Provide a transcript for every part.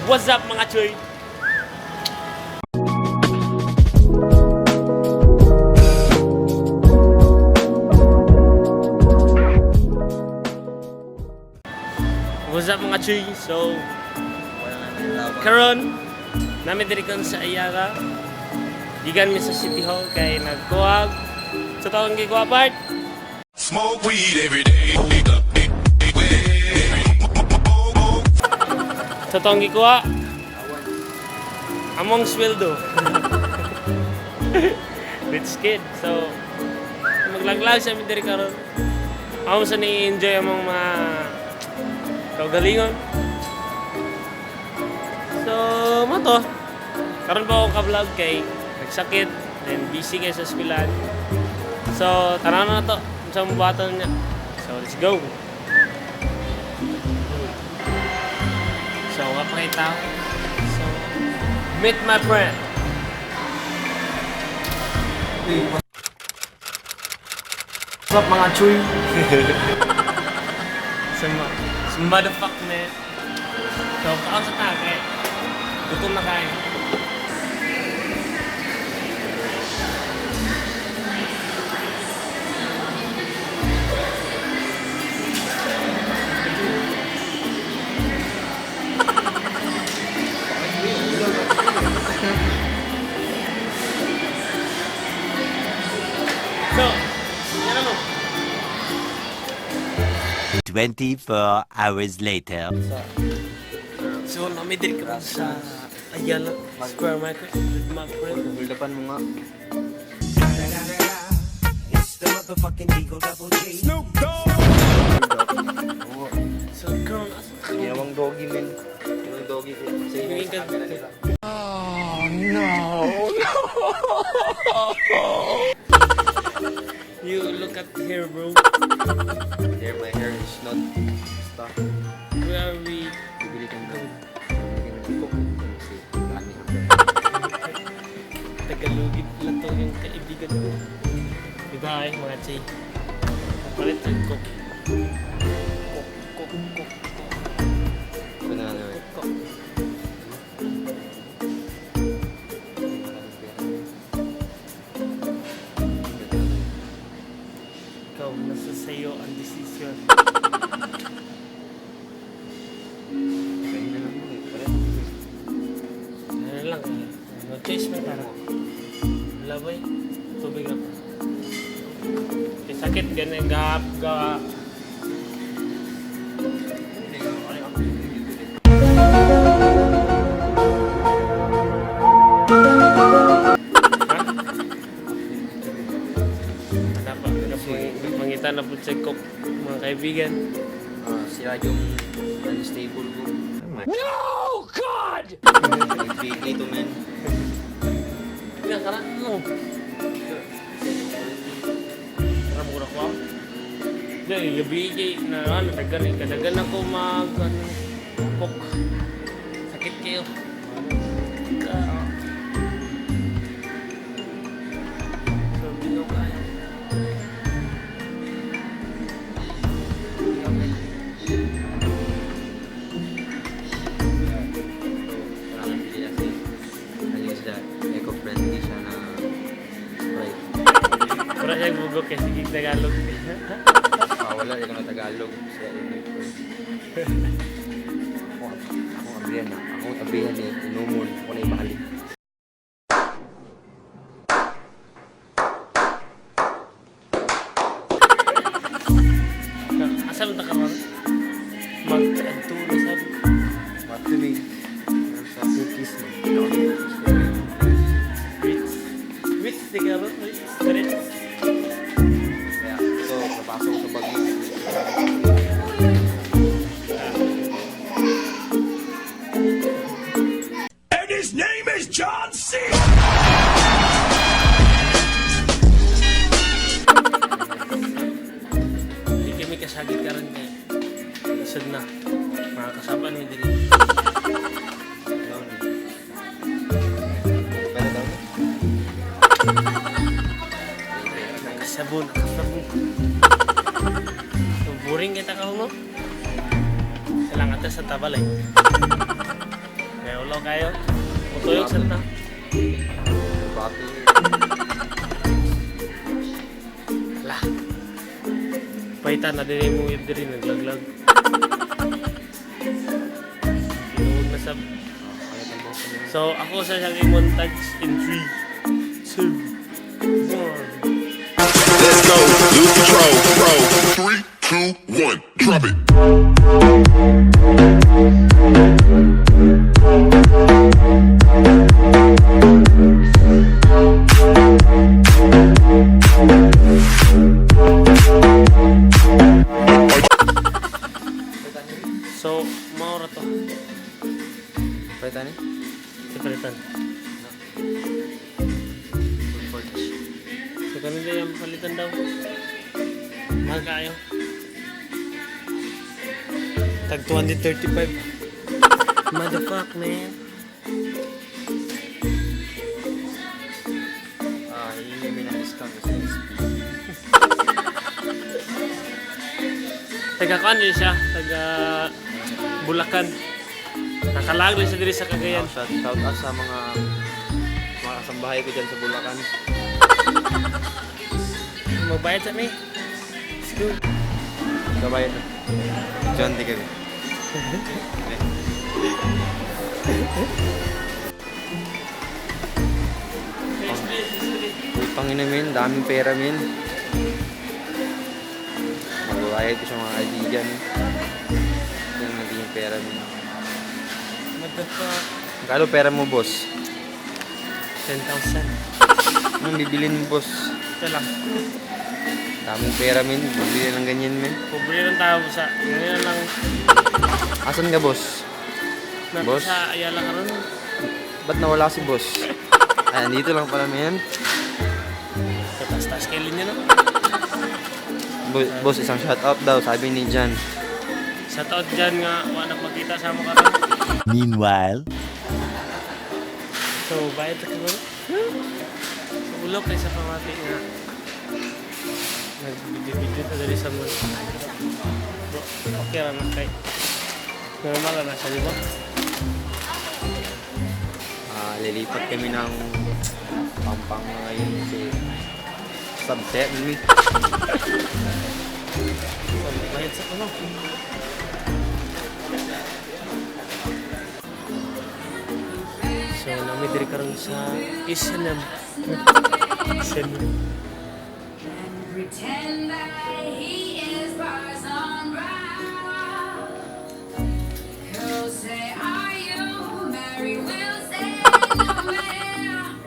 What's up, mga choy? What's up, mga choy? So, karon nami diri kon sa Ayala. Gikan mi sa City Hall kay nagkuhag sa taong gikuha part. Smoke weed every day. Sa taong gikuha. Among sweldo. Rich kid. So, maglaglag sa amin diri karon. Amo sa ni-enjoy among mga kaugalingon. So, mo to. Karon pa ako ka-vlog kay nagsakit, then busy kay sa eskwelahan. So, tanaw na to sa buhaton niya. So, let's go. So, wa pa kay tao. So, meet my friend. What's up, mga chuy? Sa motherfuck man. So, kaon sa ta kay gutom na kayo. So, yan mo. 24 hours later. So, namidir ka sa Ayala Square Market with my friend. Huldapan mo nga. So, karon asa ka? Ginawang doggy, men. Ginawang doggy. Sa inyo sa camera nila. You look at here, bro. Here, my hair is not stuck. Where are we? Bibili kang dog. Bibili kang coke. Kasi marami kang pera. Tagalogin pala to yung kaibigan ko. Diba ay, mga chay? Kapalit ng coke. Coke, coke, coke, coke, Ito na lang eh. coke. Maraming pera. Ikaw, nasa sayo ang desisyon. Ganyan na lang mo eh. Pareho. Ano lang eh. No choice man para. Wala ba eh? Tubig ako. Kaya sakit, ganun, gap, ga. Ha? Dapat, mangita na po sa cook, mga kaibigan. Ah, sila yung unstable ko. No, God! Nag-big to, men. Nakaran mo. Tara mo ko. Dahil gabi kay na ano dagan eh kadagan ako mag ano pok. Sakit kayo. Ka. So, bingo kayo. Parang nabili kasi ano siya, eco-friendly siya na Sprite. Para siya bugok kay sige Tagalog. Ah, wala, ikaw na Tagalog. Siya eco-friendly. Ako abihan na. Ako abihan eh. Inumon. Ako na ibalik. Asa man ta karon? Mag-adto na sab. Actually, sa cookies na. Cookies. Rich. Rich di karon, rich. Rich. Kaya, ito, napasok ko sa bagyo. And his name is John C. Hindi kami kasagit karon kay isod na. Mga kasaban mi diri. Daw ni. Pwede daw ni. Kasabon, kasabon. So boring kita ka mo. Salang ata sa tabalay. Ulaw kayo. Mutuyog sa ta. Bati. Ala. Paita na din mo yung diri naglaglag. Tinuod na sa. So ako sa siyang i-montage in 3, 2, 1. Let's go. Lose control. Roll. Three, two, one. Drop it. So, mao ra to. Palitan ni? Ipalitan. So kanila yung palitan daw. Mahal kayo. Tag 235. Motherfuck, man. Ah, hihingi kami ng discount sa SP. Taga kuan din siya, taga Bulacan. Nakalag din siya diri sa Cagayan. Shout, shout out sa mga kasambahay ko dyan sa Bulacan. Magbayad sa mi. Let's go. Kabayan na. John, di kami. Uy, pangina men, daming pera men. Magbabayad ko sa mga kaibigan. Ito yung naging pera men. Motherfuck. Magkano pera mo, boss? 10,000. Anong bibilin mo, boss? Ito lang. Daming pera men, bibili ng ganyan men. Pobre lang tao sa ganyan lang. Asan ka, boss? Nasa Boss? sa Ayala karon. Ba't nawala si boss? Ay, andito lang pala men. Tatas-tas kay linya no. Boss, isang shout out daw, sabi ni Jan. Sa taot dyan nga wa na makita sa mo karon. Meanwhile. So bayad ta karon. So ulo kay sa pamati nga. Nag-video-video ta diri sa mall. Bro, okay ra na kay. Normal ra na siya, di ba? Ah, lilipat kami ng Pampanga ngayon kasi subset mi. So, bayad sa ano. So, nami diri karon sa H&M. H&M. Pretend that he is Parson Brown. He'll say, "Are you married?" We'll say, "No, ma'am."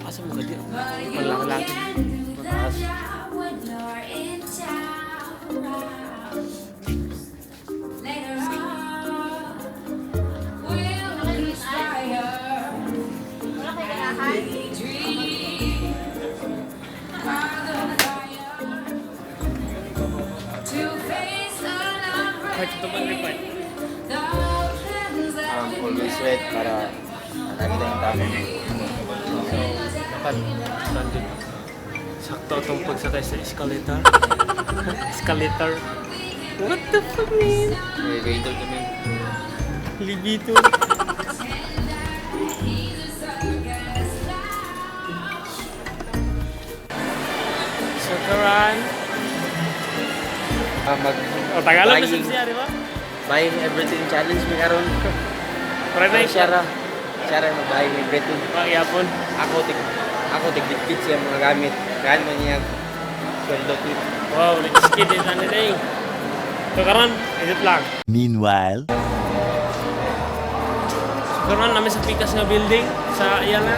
Asa mo ka di? But you Malaki-laki. can do the job when you're in town. Later on, we'll conspire. And we dream by the fire to face Part ito ba, unafraid part? the plans that we Always red para nakita yung tama. So, dapat nandun. Sakto itong pagsakay sa escalator. Escalator. What the fuck, man? Elevator kami. Libito. He's a circus clown. So, karan. Ah, mag O, Tagalog na Buying. siya, di ba? Buying everything challenge mi karon. Pare na Siya ra. Siya ra mag-buying everything. Pagyapon. Ako tig bitbit siya mga gamit. Gaan man niya sweldo tip. Wow, rich kid is ano na eh. So, karon, edit lang. Meanwhile. So, karon namin sa pikas nga building sa Ayala.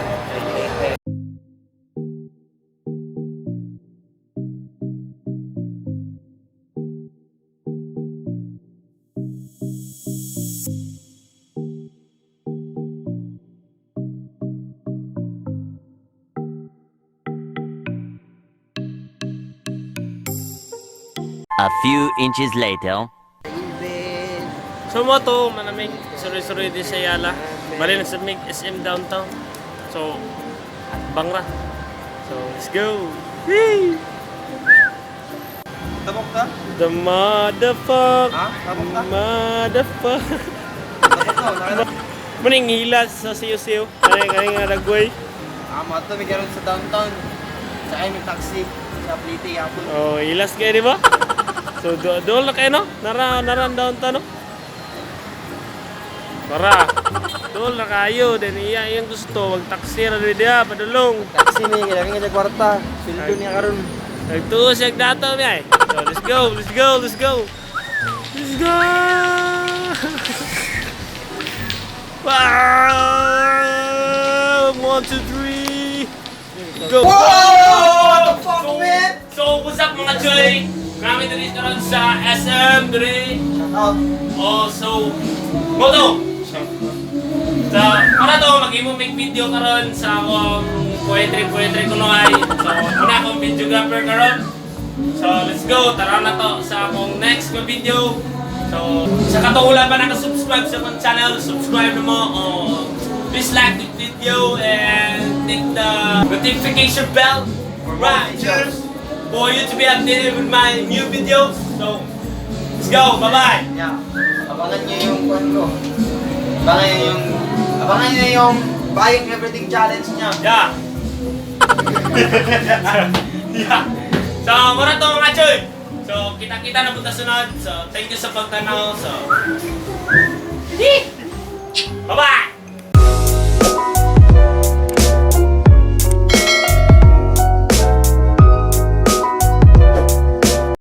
A few inches later. So mo to, manamig suroy-suroy din sa Ayala. Bali na sa mig SM downtown. So, bangra. So, let's go. Whee! Tabok ka? The motherfuck. Ha? Tabok ka? Motherfuck. Tabok ka. Muning hilas sa siyo-siyo. Kani kani nga dagway. Amo ato mi karon sa downtown. Sa ay taxi sa Plite yapon. Oh, hilas kayo, di ba? So, do doon na kayo, no? Nara, nara ang downtown, no? Para. Doon na kayo. Then iya, iyang gusto. Wag taxi ra diri diha, padulong. Taxi ni kailangan nga kwarta. Sweldo niya karon. Nagtuo siya dato mi ay. So, let's go, let's go, let's go. Let's go! Wow! One, two, three. Go! What the fuck, man? So, what's up, mga Joy? Kami diri karon sa SM diri. Shout out. Oh, so moto. So, para to maghimo make video karon sa akong poetry poetry kuno ay. So, muna akong videographer karon. So, let's go. Tara na to sa akong next nga video. So, sa katong wala pa naka-subscribe sa akong channel, subscribe na mo o please like the video and click the notification bell. Right. Videos. For you to be updated with my new videos. So, let's go. Bye-bye. Yeah. Abangan niyo yung kwan ko. Abangan niyo yung buying everything challenge niya. Yeah. So, mura to, mga choy. So, kita-kita na punta sunod. So, thank you sa pagtanaw. So,